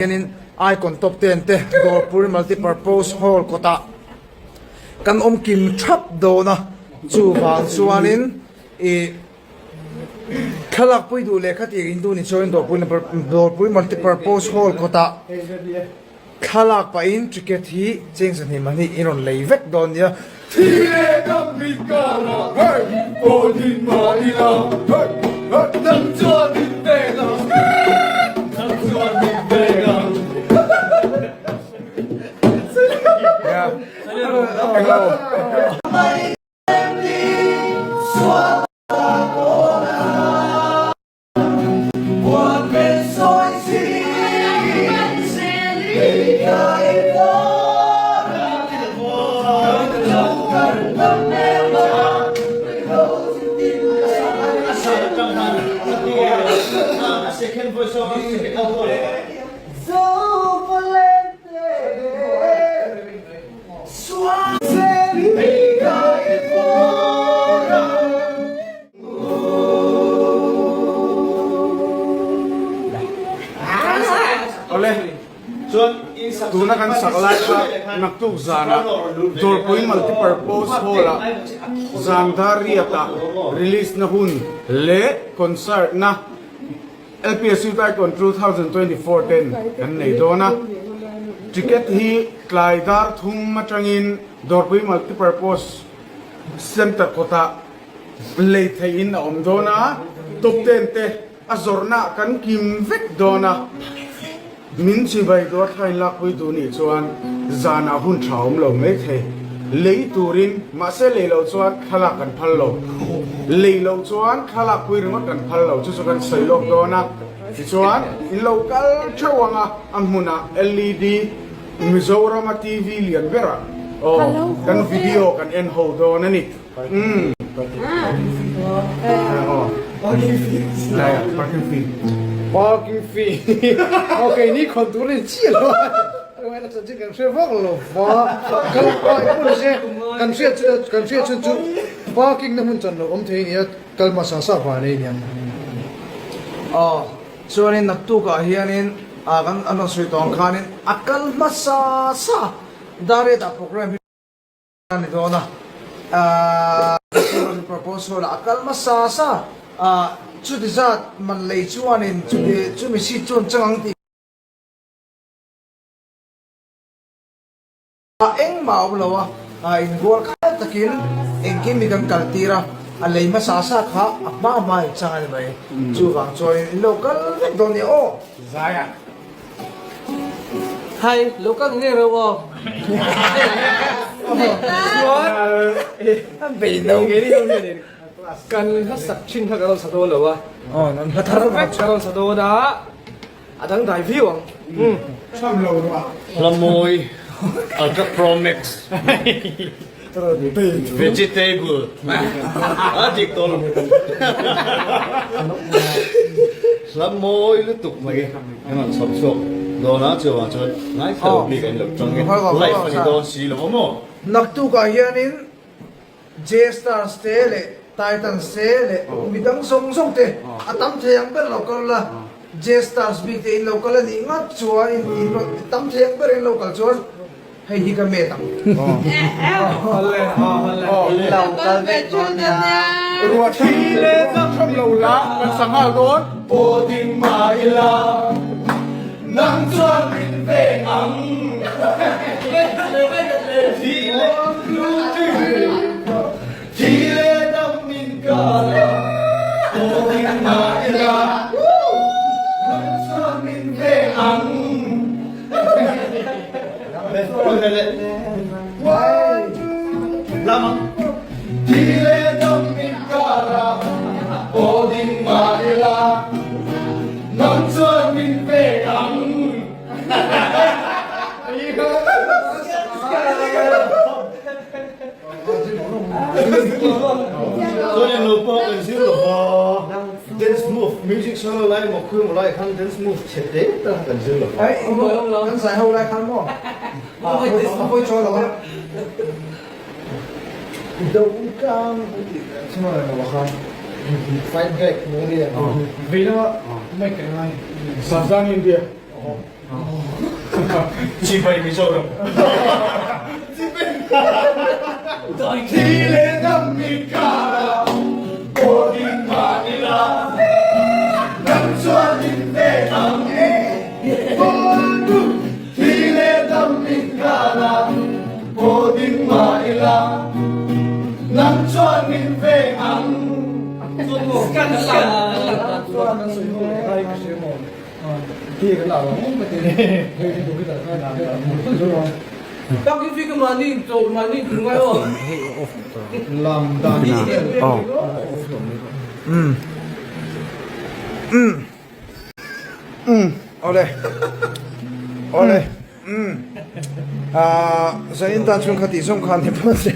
Hianin Icon Top Ten te Dawrpui Multipurpose Hall kawtah kan awm kim thap dawn a, chuvang chuanin ih thlalak pui duh leh khatir in duh ni chuanin Dawrpui Dawrpui Multipurpose Hall kawtah thlalak pahin ticket hi cheng zahnih mahni in rawn lei vek dawn nia. Thi leh dam min karah hey pawh din mah ila hey hey nang chuan min veng ang nang chuan min veng ang. Awle, tuna kan sak lai kha naktuk zanah Dawrpui Multipurpose Hall-ah zan dar riatah release na hun leh concert na LPS Youth Icon 2024 ten kan nei dawn a. Ticket hi tlai dar thum atangin Dawrpui Multipurpose Center kawtah Lei theihin a awm dawn a, top ten te a zawrhna kan kim vek dawn a, min chibai dawr thlain lakpui tu nih chuan zanah hun tha awm lo mai thei. Lei turin, mahse lei loh chuan thlalak kan phal lo. Lei loh chuan thlalak pui ringawt kan phal lo, chu chu kan sawi lawk dawn a. Tichuan, in lo kal theuh ang a, a hmunah LED Mizorama TV lian berah aw kan video kan en ho dawn a ni. Parking fee ok ni khawn tur in chiah lo a chanchin kan hre vak lo va kan kan hriat chu kan hriat chhun chu parking na hmun chan lo awm thei nia kal hmasa sa van ei niang aw chuanin naktukah hianin ah kan an rawn sawi tawh ang khanin a kal hmasa sa Dariatah program hi A ni dawn a, ahh proposal a kal hmasa sa a, chuti zat man lei chuanin chuti chumi seat chuan chang ang tih kha engmah a awm lo a, ahh inrual khai takin engkim hi kan kal tir a, a lei hmasa sa kha a hma hma in chang a ni mai, chuvang chuanin in lo kal vek dawn nia aw. Zaia. Hi, lo kal ngei reuh aw. Chuan kan hla sak thin kha ka rawn sa dawn lo a. Hla thar vek ka rawn sa dawn a, a dangdai viau ang. Tham lo ruah. Hla mawi Ultra Pro Max. Vegetable a dik tawh lo. Hla mawi lutuk mai kan rawn chhawp chhuak dawn a, chuvang chuan ngaithla lo bik an lo tang e, live a ni dawn si lo a maw? Naktukah hianin J-Stars te leh Titans te leh midang zawng zawng te a tam thei ang ber lo kal la, J-Stars bik te in lo kal a nih ngat chuan in rawn tam thei ang ber in lo kal chuan Hei hi ka met ang. Lo kal ve dawn nia. Ruah thli leh thlam lo la kan sa nghal dawn. Paw ding mah ila nang chuan min veng ang. Thi leh thi leh dam min kal a. Paw ding mah ila nang chuan min veng ang. Thi leh dam min kar a, aw ding mah ila, nang chuan min pek ang. Chuan englo pawh kan zir lo va, dance move, music solo lai emaw khuai emaw lai khan dance move chhe te te kha kan zir lo va. Kan zai ho lai khan maw a pawi chaw lo a. Do kang chhunga reng lo khan fight back mai ria. Vei lama mic ka ngai. Savdhan India. Chibai Mizoram. Thi leh dam inkara pawh ding mah ila nang chuan min veng ang e. Thi leh dam inkara pawh ding mah ila nang chuan min veng ang. Awle awle ah zanin tan chhung kha tih zawng khan ni phawt se.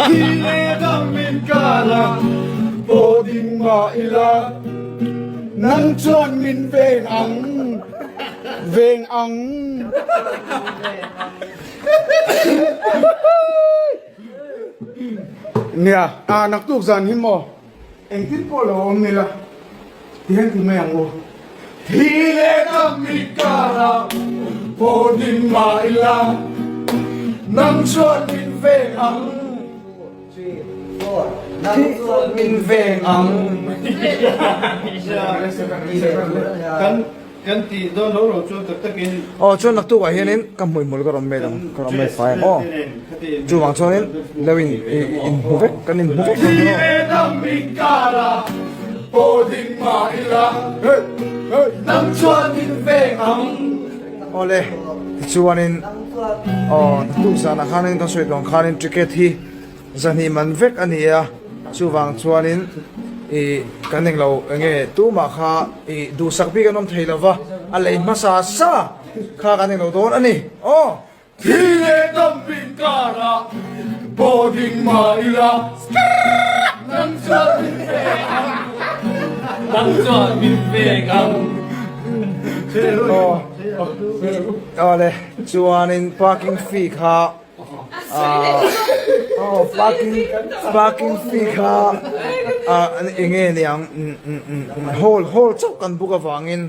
Thi leh dam inkara pawh ding mah ila nang chuan min veng ang veng ang. Nia, ah naktuk zan hi maw engtin pawh lo awm ila ti hian ti mai ang u. Thi leh dam inkara pawh ding mah ila nang chuan min veng ang. Nang chuan min veng ang. Kan tih dawn lo lo chuan tak takin. Aw chuan naktuk ah hianin ka hmuihmul ka rawn met ang ka rawn met fai ang aw chuvang chuanin lo in inhmu vek kan inhmu vek dawn Thi leh dam inkara pawh ding mah ila nang chuan min veng ang. Awle tichuanin aw naktuk zanah khanin kan sawi tawh ang khanin ticket hi Zahnih man vek a ni a, chuvang chuanin ih kan englo enge tumah kha ih duhsak bik an awm thei lova, a lei hmasa sa kha kan englo dawn a ni aw. Thi leh dam inkara pawh ding mah ila nang chuan min veng ang, nang chuan min veng ang. Aw awle chuanin parking fee kha. Aw parking parking fee kha ah eng nge niang hall hall chauh kan book avangin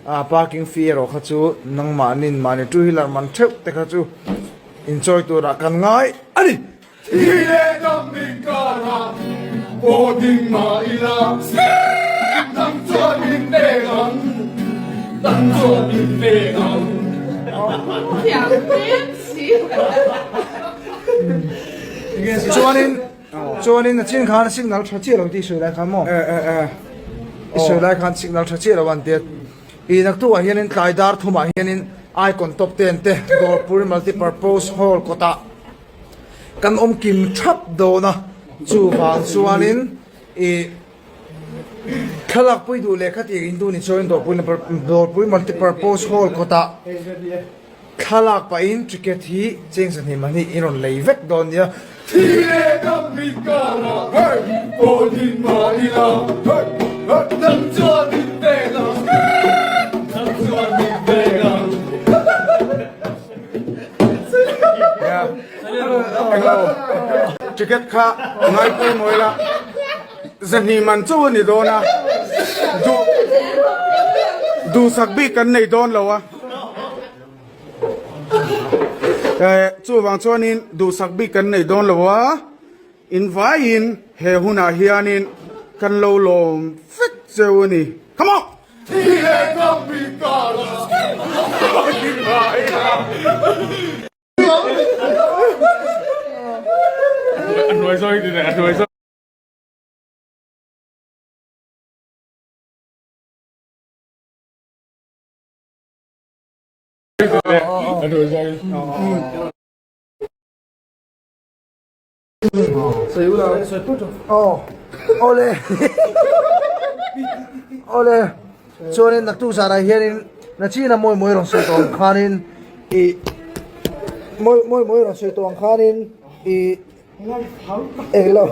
ah parking fee erawh kha chu nangmahnin mahni two wheeler man theuh te kha chu inchawi turah kan ngai a ni. Thi leh dam inkara pawh ding mah ila nang chuan min pek ang nang chuan min pek ang. Chuanin chuanin a chin khan signal tha chiah lo tih sawi lai khan maw i sawi lai khan signal tha chiah lo an tia i naktukah hianin tlai dar thumah hianin icon top ten te Dawrpui multipurpose hall kawtah kan awm kim thap dawn a chuvang chuanin i thlalak pui duh leh khatiang in duh ni chuanin Dawrpui multipurpose hall kawtah Thlalak pahin ticket hi cheng zahnih mahni in rawn lei vek dawn nia. Thi leh dam inkara pawh din mah ila nang chuan min veng ang, nang chuan min veng ang. Ticket kha ngai pawimawh ila zahnih man chauh a ni dawn a, duhsak bik kan nei dawn lo a. Eh, chuvang chuanin duhsak bik kan nei dawn lo a, invaiin he hunah hianin kan lo lawm vek cheu a ni. Come on! Awle awle chuanin naktuk zanah hianin nachina mawi mawi rawn sawi tawh ang khanin ih mawi mawi mawi rawn sawi tawh ang khanin ih englo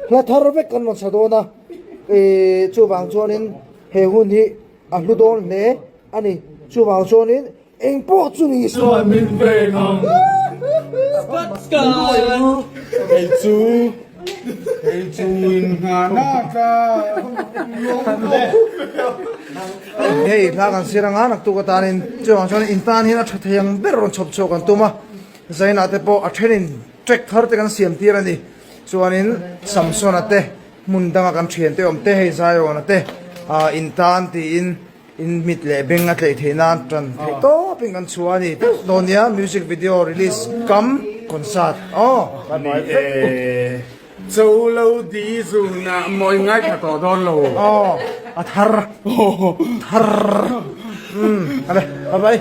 hla thar vek kan rawn sa dawn a ih chuvang chuanin he hun hi a hlu dawn hle. A ni, chuvang chuanin eng pawh chu ni se. Chuan min veng ang. Hei chu, hei chu in nghahna tla. Hei hla kan sir anga naktuk atanin chuvang chuan in tan hian a tha thei ang ber rawn chhawp chhuak kan tum a, Zaina te pawh a thenin track thar te kan siam tir a ni. Chuanin Samsona te hmun danga kan thian te awm te hei Zion-a te ah in tan tiin in mit leh beng a tleih theih nan tan theih tawpin kan chhuah a ni. Dawn nia music video release kam concert aw bye bye vek. Cho lo di zunah mawi ngaithla tawh dawn lo. Aw a thar thar umm ale bye bye.